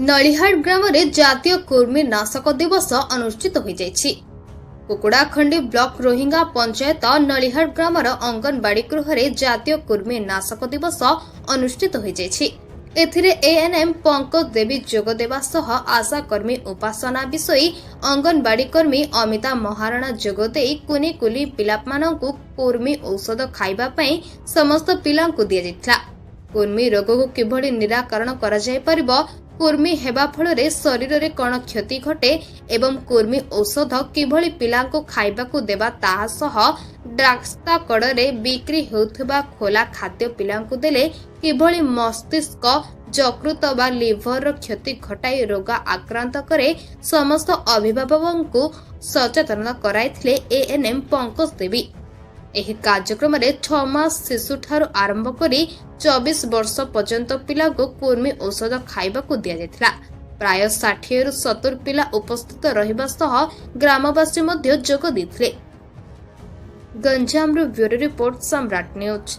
ନଳିହାଟ ଗ୍ରାମରେ ଜାତୀୟ କୃମି ନାଶକ ଦିବସ ଅନୁଷ୍ଠିତ ହୋଇଯାଇଛି। କୁକୁଡ଼ାଖଣ୍ଡି ବ୍ଲକ ରୋହିଙ୍ଗା ପଞ୍ଚାୟତ ନଳିହାଟ ଗ୍ରାମର ଅଙ୍ଗନବାଡି ଗୃହରେ ଜାତୀୟ କୃମି ନାଶକ ଦିବସ ଅନୁଷ୍ଠିତ ହୋଇଯାଇଛି। ଏଥିରେ ଏଏନ୍ଏମ୍ ପଙ୍କଜ ଦେବୀ ଯୋଗ ଦେବା ସହ ଆଶାକର୍ମୀ ଉପାସନା ବିଷୋୟୀ, ଅଙ୍ଗନବାଡି କର୍ମୀ ଅମିତା ମହାରଣା ଯୋଗ ଦେଇ କୁନି କୁନି ପିଲାମାନଙ୍କୁ କୃମି ଔଷଧ ଖାଇବା ପାଇଁ ସମସ୍ତ ପିଲାଙ୍କୁ ଦିଆଯାଇଥିଲା। କୃମି ରୋଗକୁ କିଭଳି ନିରାକରଣ କରାଯାଇପାରିବ, କୃମି ହେବା ଫଳରେ ଶରୀରରେ କ'ଣ କ୍ଷତି ଘଟେ ଏବଂ କୃମି ଔଷଧ କିଭଳି ପିଲାଙ୍କୁ ଖାଇବାକୁ ଦେବା, ତାହା ସହ ରାସ୍ତା କଡ଼ରେ ବିକ୍ରି ହେଉଥିବା ଖୋଲା ଖାଦ୍ୟ ପିଲାଙ୍କୁ ଦେଲେ କିଭଳି ମସ୍ତିଷ୍କ, ଯକୃତ ବା ଲିଭରର କ୍ଷତି ଘଟାଇ ରୋଗ ଆକ୍ରାନ୍ତ କରେ, ସମସ୍ତ ଅଭିଭାବକଙ୍କୁ ସଚେତନ କରାଇଥିଲେ ଏଏନ୍ଏମ୍ ପଙ୍କଜ ଦେବୀ। ଏହି କାର୍ଯ୍ୟକ୍ରମରେ 6 ମାସ ଶିଶୁଠାରୁ ଆରମ୍ଭ କରି 24 ବର୍ଷ ପର୍ଯ୍ୟନ୍ତ ପିଲାଙ୍କୁ କୃମି ଔଷଧ ଖାଇବାକୁ ଦିଆଯାଇଥିଲା। ପ୍ରାୟ 60ରୁ 70 ପିଲା ଉପସ୍ଥିତ ରହିବା ସହ ଗ୍ରାମବାସୀ ମଧ୍ୟ ଯୋଗ ଦେଇଥିଲେ। ଗଞ୍ଜାମରୁ ବ୍ୟୁରୋ ରିପୋର୍ଟ, ସମ୍ରାଟ ନ୍ୟୁଜ୍।